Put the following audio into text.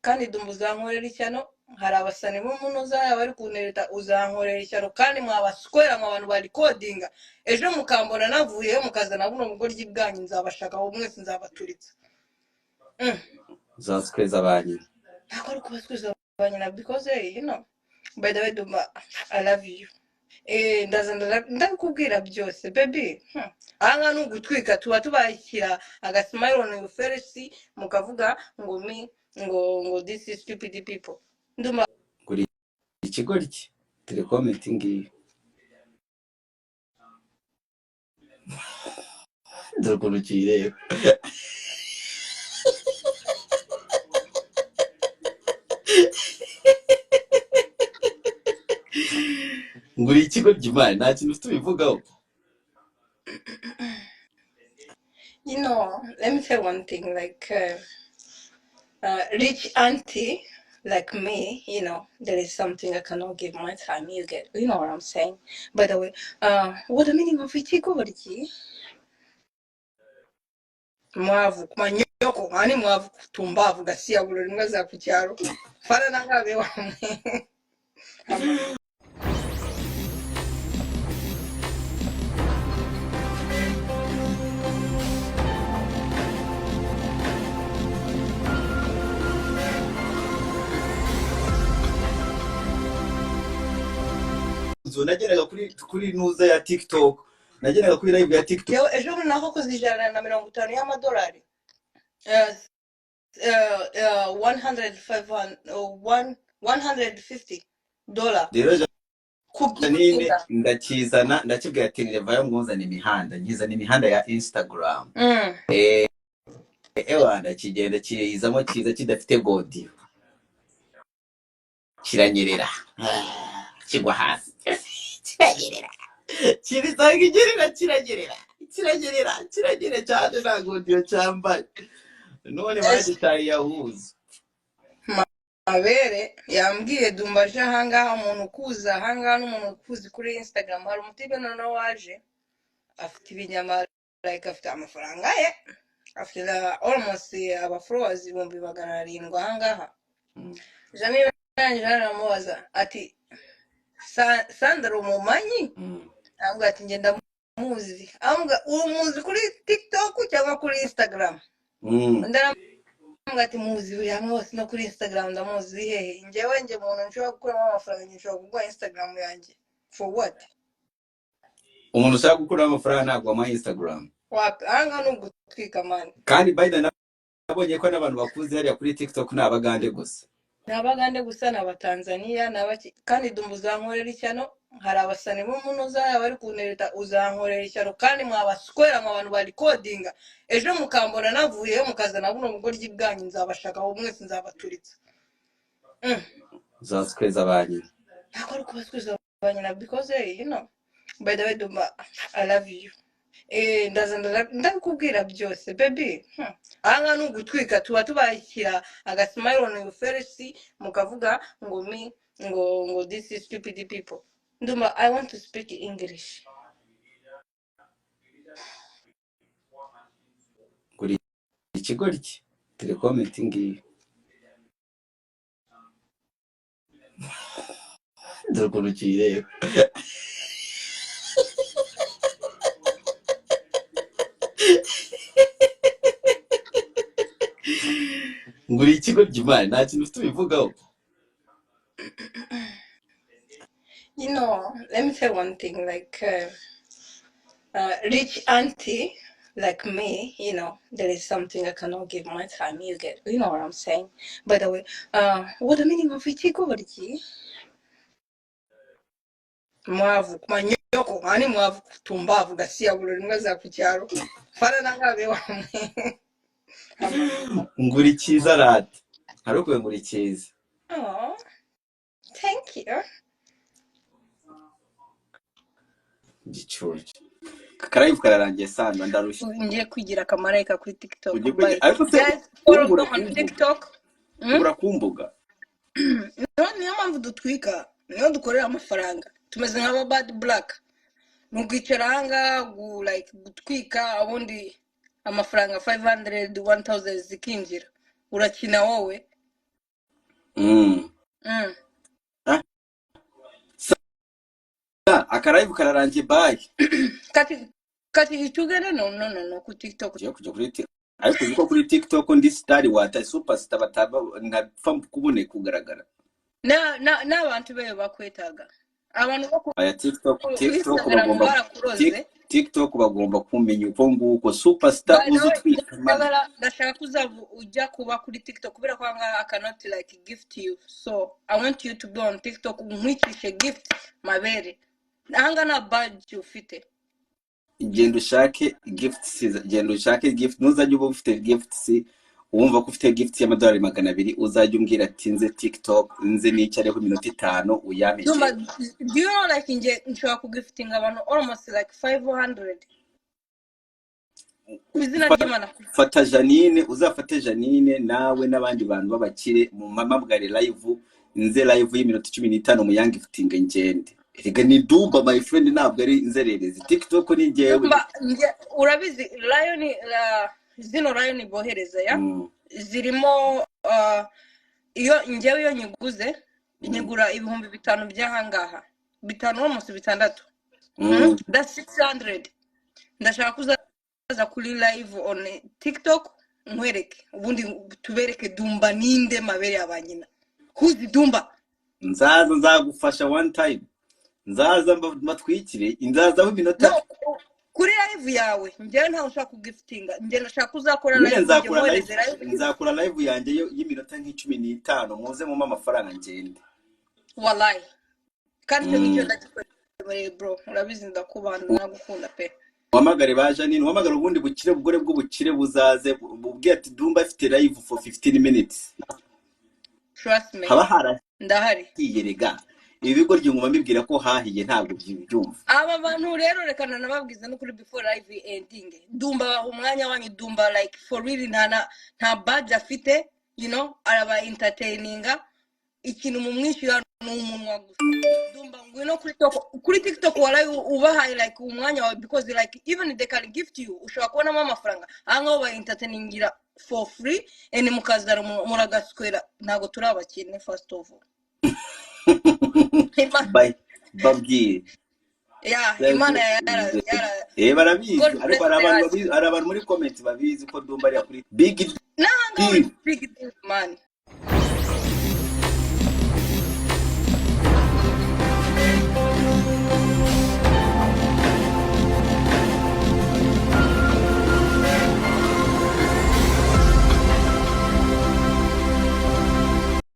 Kandi Dumba, uzankorera ishyano. Hari abasani bo munoza bari kuntereta, uzankorera ishyano. Kandi mwabaswera mwa bantu barikodinga, ejo mukambona navuyeyo mukazana buno bugoryi bwanyu, nzabashaka aho mwese, nzabaturitsa. Uzasweza ba nyina. Ntabwo ari ukubasweza ba nyina, because hey, by the way, Dumba, I love you. Ndaza ndabikubwira byose, baby. Aha ngaha ni ugutwika, tuba tubashyira agasmile on your face, mukavuga ngo me ngo this is stupid people. Ndumva. Nguri ikigoryi, dore comment ngiyi, dore ukuntu kiyireba. Nguri ikigoryi, imana nta kintu ufite ubivugaho. Let me tell you one thing, like rich auntie like me, there is something I cannot give my time. You get, you know what I'm saying? By the way, what the meaning of ikigoryi? Mwavu kumanyoko, ani mwavu tumbavu gasiya buli rimwe za ku cyaro fanana ngabe wamwe. Nzu nageraga kuri nuza ya TikTok, nageraga kuri live ya TikTok. Yewe, ejo bundi nako koze 150 y'amadolari. 105, $150. Rero Janine, Kubwira. ndakizana, ndakibwira ati revayo mwuzane imihanda, nkizana imihanda ya Instagram. Ewa, ndakigenda kizamo kiza kidafite godiyo, kiranyerera, kigwa hasi, kiranyerera, kirisanga igerera, kiranyerera, kiranyerera, kiranyerera cyane, nta godiyo cyambaye. None bagitaye yahuze. Mabere yambwiye, Dumba aje ahangaha, umuntu ukuzi ahangaha n'umuntu ukuzi kuri Instagram. Hari umutipe noneho waje afite ibinyama, like afite amafaranga ye, afite na almost aba followers 700,000 ahangaha. Janine arangije aramubaza ati: "Sandra umumanyi?" Aramubwira ati: "Njye ndamuzi." Aramubwira: "Umuzi kuri TikTok cyangwa kuri Instagram?" Undi aramubwira ati: "Muzi buri hamwe hose, no kuri Instagram ndamuzi." Hehe? Njyewe, njye umuntu nshobora gukuramo amafaranga, njye nshobora kuguha Instagram yanjye for what? Umuntu ushaka gukuramo amafaranga ntabwo wamuha Instagram. Wapi, ahangaha ni ugutwika, man. Kandi Biden, nabonye ko n'abantu bakuze hariya kuri TikTok ni Abagande gusa. Ni Abagande gusa, ni Abatanzaniya, ni abaki. Kandi Dumba, uzankorera ishyano. Hari abasani bo munoza bari kuntereta, uzankorera ishyano. Kandi mwabaswera mwa bantu barikodinga, ejo mukambona navuyeyo mukazana buno bugoryi bwanyu, nzabashaka aho mwese, nzabaturitsa. Uzasweza ba nyina. Ntabwo ari ukubasweza ba nyina, because hey, by the way, Dumba, I love you. Ndaza ndabikubwira byose, baby. Aha ngaha ni ugutwika, tuba tubashyira agasmile on your face, mukavuga ngo me ngo this is stupid people. Ndumva I want to speak English. Nguri ikigoryi, dore comment ngiyi, dore ukuntu kiyireba. Nguri ikigoryi, imana nta kintu ufite ubivugaho. Let me tell you one thing, like rich auntie like me, there is something I cannot give my time. You get, you know what I'm saying? By the way, what the meaning of ikigoryi? Mwavu kumanyoko, ani mwavu tumbavu gasiya buli rimwe za ku cyaro fanana ngabe wamwe. Ngura icyiza rata, hari ukwiye ngura icyiza. Oh, thank you. Gicucu karayivu kararangiye, sandra, ndarushye. Ngiye kwigira akamarayika kuri TikTok. Ugiye kwigira Bye. Ariko se Guys, follow me ubura on ku mbuga? TikTok. Ubura ku mbuga? Niyo mpamvu dutwika, niyo dukorera amafaranga, tumeze nk'aba bad black. Ni ukwicara ahangaha like gutwika, ubundi amafaranga 500, 1000 zikinjira, urakina wowe. Ah, sa akalive kararangiye, bye. Kati tugende, no ku TikTok. Ngiye kujya kuri ariko uzi ko kuri TikTok ndi star wata superstar, bataba ntapfa kuboneka kugaragara. N'abantu beyo bakwetaga, abantu bo ku Aya TikTok, TikTok Instagram bagomba barakuroze. TikTok bagomba kumenya uko nguko superstar By the uzi way, utwika man. Ndagala, ndashaka ko uzava ujya kuba kuri TikTok, kubera ko ahangaha I cannot like gift you, so I want you to be on TikTok, nkwicishe gift mabere. Ahangaha nta badge ufite. Genda ushake gifts, genda ushake gift. Ntuzajya uba ufite gifts, wumva ko ufite gift y'amadolari 200, uzajya umbwira ati nze TikTok, nze nicareho iminota 5, uyampe. Dumba, Njyewe do you know like nje nshobora kugiftinga abantu almost like 500 ku izina ry'Imana. Fata Janine, uzafate Janine nawe n'abandi bantu b'abakire mu mpamagare live, nze live y'iminota 15, muyangiftinge ngende. Erega ni Dumba, my friend, ntabwo ari inzererezi. TikTok ni njyewe. Dumba, nje urabizi lion la, zino lion bohereza ya zirimo iyo njyewe iyo nyiguze, nyigura 5000 by'ahangaha, 5, almost 6. That's 600. Ndashaka kuzaza kuri live on TikTok, nkwereke, ubundi tubereke Dumba ninde, mabere ya ba nyina. Who's Dumba? Nzaza nzagufasha one time, nzaza mbatwikire, nzazaho iminota. No, kuri live yawe njyewe ntawe ushaka kugiftinga. Njye ndashaka kuzakora Nyine live njye nzakora live. nkohereze live. Nzakora live yanjye y'iminota nka 15, muze mumpe amafaranga ngende. Wallahi, kandi icyo ngicyo ndagikwemereye, bro. Urabizi ndakubana, nagukunda pe. Uhamagare ba Janine, uhamagare ubundi bukire, bugore bw'ubukire buzaze, bubwiye ati Dumba afite live for 15 minutes. Trust me. Haba harahiye. Ndahari. Rega ibi bigo nguma mbibwira ko hahiye, ntabwo byumva. Aba bantu rero, reka nanababwiza no kuri before live ending, Dumba baha umwanya wanyu. Dumba like for real, nta badge afite, araba entertaininga. Ikintu mumwishyura ni umunwa gusa. Dumba, ngwino kuri TikTok warayi ubahaye like umwanya wawe, because like even they can gift you, ushobora kubonamo amafaranga. Aha ngaho ba entertainingira for free and mukazara muragaswera. Ntabwo turi abakene, first of all. Bye, babwire. Ya, Imana yara Eh, barabizi. God bless Ariko hari the abantu heart. babizi, hari abantu muri comment babizi ko Dumba ari kuri big N'ahangaha uri deal. big deal, man.